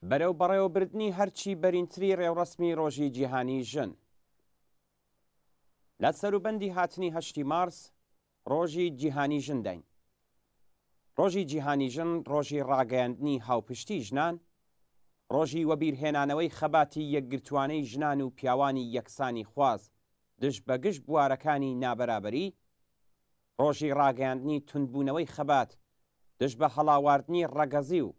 بەرەو بەڕێوەبردنی هەرچی بەرینتری ڕێوڕەسمی ڕۆژی جیهانیی ژن. لە سەروبەندی هاتنی هەشتی مارس، ڕۆژی جیهانی ژن داین. ڕۆژی جیهانی ژن ڕۆژی ڕاگەیاندنی هاوپشتی ژنان، ڕۆژی وەبیرهێنانەوەی خەباتی یەکگرتووانەی ژنان و پیاوانی یەکسانی خواز دژ بە گشت بوارەکانی نابەرابەری، ڕۆژی ڕاگەیاندنی توندبوونەوەی خەبات دژ بە هەڵاواردنی ڕەگەزی و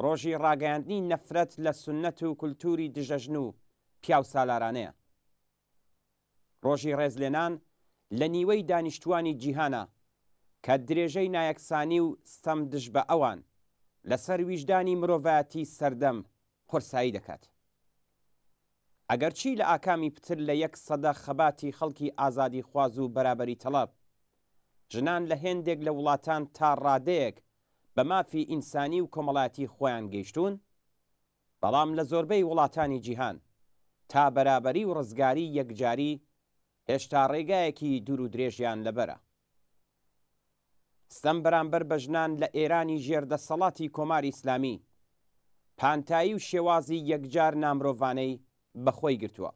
ڕۆژی ڕاگەیاندنی نەفرەت لە سوننەت و کولتووری دژەژن و پیاوسالارانەیە. ڕۆژی ڕێزلێنان لە نیوەی دانیشتووانی جیهانە کە درێژەی نایەکسانی و ستەم دژ بە ئەوان، لەسەر ویژدانی مرۆڤایەتی سەردەم قورسایی دەکات. ئەگەرچی لە ئاکامی پتر لە یەک سەدە خەباتی خەڵکی ئازادیخواز و بەرابەریتەڵەب، ژنان لە هێندێک لە وڵاتان تا ڕادەیەک بە مافی ئینسانی و کۆمەڵایەتی خۆیان گەیشتوون، بەڵام لە زۆربەی وڵاتانی جیهان تا بەرابەری و ڕزگاری یەکجاری هێشتا ڕێگایەکی دوور و درێژیان لەبەرە. ستەم بەرامبەر بە ژنان لە ئێرانی ژێر دەسەڵاتی کۆماری ئیسلامی، پانتایی و شێوازی یەکجار نامرۆڤانەی بە خۆی گرتووە.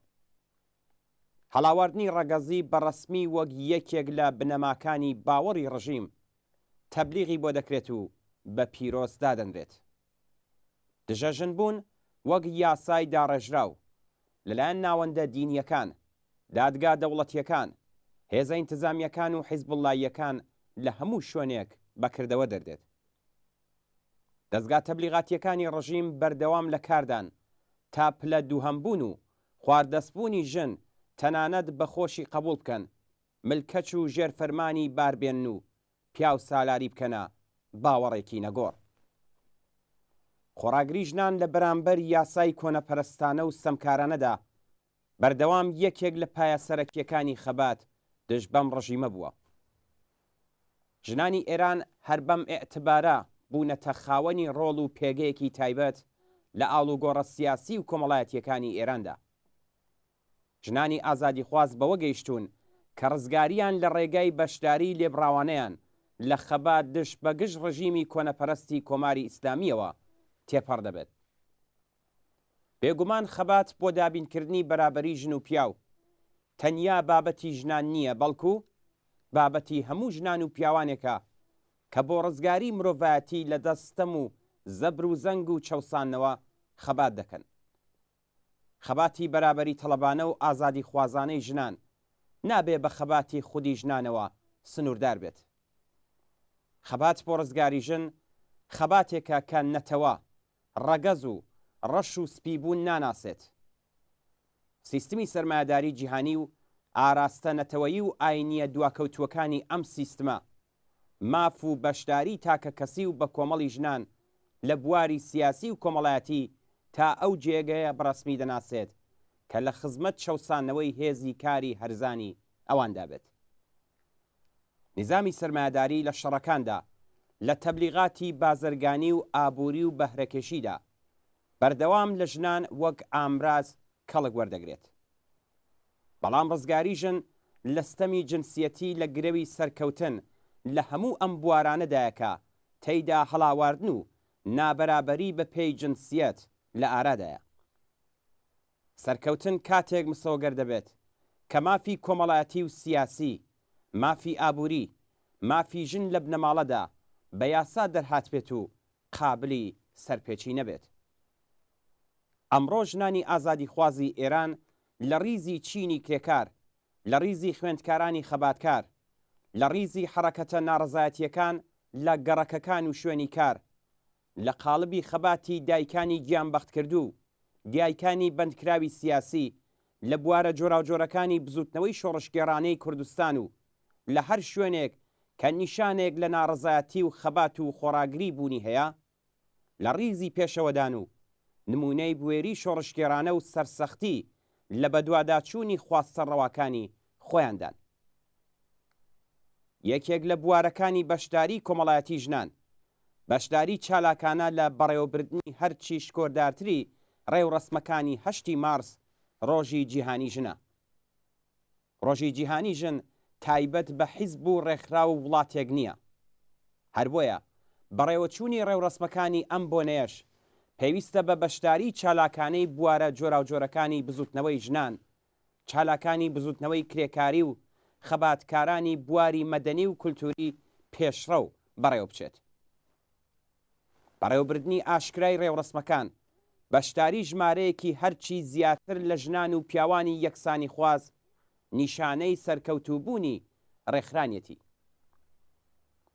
هەڵاواردنی ڕەگەزی بە ڕەسمی وەک یەکێک لە بنەماکانی باوەڕی ڕژیم تەبلیغی بۆ دەکرێت و بە پیرۆز دادەنرێت. دژە ژن بوون وەک یاسای داڕێژراو لەلایەن ناوەندە دینییەکان، دادگا دەوڵەتییەکان، هێزە ئینتزامییەکان و حیزبوڵلاییەکان لە هەموو شوێنێک بە کردەوە دەردێت. دەزگا تەبلیغاتییەکانی ڕژیم بەردەوام لە کاردان تا پلە دووهەم بوون و خواردەستبوونی ژن تەنانەت بە خۆشی قەبووڵ بکەن، ملکەچ و ژێر فەرمانی بار بێنن و پیاو سالاری بکەنە باوەڕێکی نەگۆڕ. خۆڕاگری ژنان لە بەرامبەر یاسای کۆنەپەرستانە و ستەمکارانەدا بەردەوام یەکێک لە پایە سەرەکییەکانی خەبات دژ بەم ڕژیمە بووە. ژنانی ئێران هەر بەم ئیعتبارە بوونەتە خاوەنی ڕۆڵ و پێگەیەکی تایبەت لە ئاڵوگۆڕە سیاسی و کۆمەڵایەتییەکانی ئێراندا. ژنانی ئازادیخواز بەوە گەیشتوون کە ڕزگارییان لە ڕێگای بەشداریی لێبڕاوانەیان لە خەبات دژ بە گژ ڕژیمی کۆنەپەرستی کۆماری ئیسلامییەوە تێپەڕ دەبێت. بێگومان خەبات بۆ دابینکردنی بەرابەری ژن و پیاو تەنیا بابەتی ژنان نییە بەڵکوو بابەتی هەموو ژنان و پیاوانێکە کە بۆ ڕزگاری مرۆڤایەتی لە دەست ستەم و زەبر و زەنگ و چەوساندنەوە خەبات دەکەن. خەباتی بەرابەری تەڵەبانە و ئازادیخوازانەی ژنان نابێ بە خەباتی خودی ژنانەوە سنووردار بێت. خەبات بۆ ڕزگاری ژن خەباتێکە کە نەتەوە، ڕەگەز و ڕەش و سپی بوون ناناسێت. سیستمی سەرمایەداری جیهانی و ئاراستە نەتەوەیی و ئاینییە دواکەوتووەکانی ئەم سیستمە ماف و بەشداری تاکەکەسی و بەکۆمەڵی ژنان لە بواری سیاسی و کۆمەڵایەتی تا ئەو جێگەیە بەڕەسمی دەناسێت کە لە خزمەت چەوساندنەوەی هێزی کاری هەرزانی ئەواندا بێت. نیزامی سەرمایەداری لە شەڕەکاندا، لە تەبلیغاتی بازرگانی و ئابووری و بەهرەکێشیدا، بەردەوام لە ژنان وەک ئامراز کەڵک وەردەگرێت. بەڵام ڕزگاری ژن لە ستەمی جنسیەتی لە گرەوی سەرکەوتن لە هەموو ئەم بوارانەدایە کە تێیدا هەڵاواردن و نابەرابەری بە پێی جنسیەت لە ئارادایە. سەرکەوتن کاتێک مسۆگەر دەبێت کە مافی کۆمەڵایەتی و سیاسی، مافی ئابووری، مافی ژن لە بنەماڵەدا بە یاسا دەرهاتبێت و قابلی سەرپێچی نەبێت. ئەمڕۆ ژنانی ئازادیخوازی ئێران لە ڕیزی چینی کرێکار، لە ڕیزی خوێندکارانی خەباتکار، لە ڕیزی حەڕەکەتە ناڕەزایەتییەکان لە گەڕەکەکان و شوێنی کار، لە قاڵبی خەباتی دایکانی گیانبەختکردوو و دیایکانی بەندکراوی سیاسی لە بوارە جۆراوجۆرەکانی بزووتنەوەی شۆڕشگێڕانەی کوردستان و لە هەر شوێنێک کە نیشانێک لە ناڕەزایەتی و خەبات و خۆڕاگری بوونی هەیە، لە ڕیزی پێشەوەدان و نموونەی بوێری شۆڕشگێڕانە و سەرسەختی لە بەدواداچوونی خواستە ڕەواکانی خۆیاندان. یەکێک لە بوارەکانی بەشداری کۆمەڵایەتی ژنان، بەشداری چالاکانە لە بەڕێوەبردنی هەرچی شکۆدارتری ڕێوڕەسمەکانی هەشتی مارس ڕۆژی جیهانی ژنە. ڕۆژی جیهانی ژن تایبەت بە حیزب و ڕێکخراو و وڵاتێک نییە. هەر بۆیە بەڕێوەچوونی ڕێوڕەسمەکانی ئەم بۆنەیەش. پێویستە بە بەشداریی چالاکانەی بوارە جۆراوجۆرەکانی بزووتنەوەی ژنان، چالاکانی بزووتنەوەی کرێکاری و خەباتکارانی بواری مەدەنی و کولتووری پێشڕەو بەڕێوەبچێت. بەڕێوەبردنی ئاشکرای ڕێوڕەسمەکان، بەشداری ژمارەیەکی هەرچی زیاتر لە ژنان و پیاوانی یەکسانیخواز نیشانەی سەرکەوتووبوونی ڕێکخرانیەتی.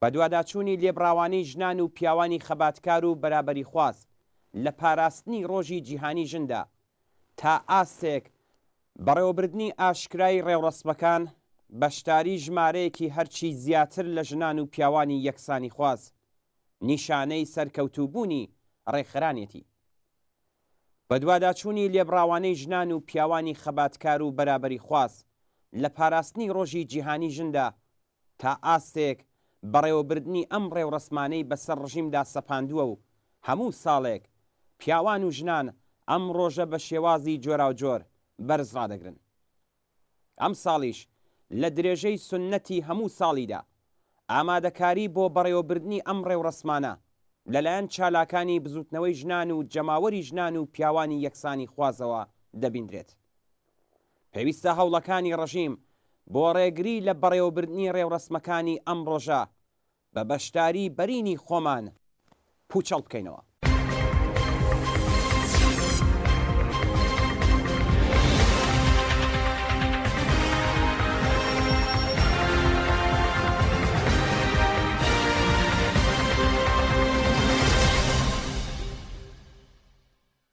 بەدواداچوونی لێبڕاوانەی ژنان و پیاوانی خەباتکار و بەرابەریخواز لە پاراستنی ڕۆژی جیهانی ژندا تا ئاستێک بەڕێوەبردنی ئاشکرای ڕێوڕەسمەکان، بەشداری ژمارەیەکی هەرچی زیاتر لە ژنان و پیاوانی یەکسانیخواز، نیشانەی سەرکەوتووبوونی ڕێکخرانێتی. بەدواداچوونی لێبڕاوانەی ژنان و پیاوانی خەباتکار و بەرابەریخواز لە پاراستنی ڕۆژی جیهانی ژندا تا ئاستێک بەڕێوەبردنی ئەم ڕێوڕەسمانەی بەسەر ڕژیمدا سەپاندووە و هەموو ساڵێک پیاوان و ژنان ئەم ڕۆژە بە شێوازی جۆراوجۆر بەرز ڕادەگرن. ئەمساڵیش لە درێژەی سوننەتی هەموو ساڵیدا، ئامادەکاری بۆ بەڕێوەبردنی ئەم ڕێوڕەسمانە لەلایەن چالاکانی بزووتنەوەی ژنان و جەماوەری ژنان و پیاوانی یەکسانیخوازەوە دەبیندرێت. پێویستە هەوڵەکانی ڕژیم بۆ ڕێگری لە بەڕێوەبردنی ڕێوڕەسمەکانی ئەم ڕۆژە بە بەشداری بەرینی خۆمان پووچەڵ بکەینەوە.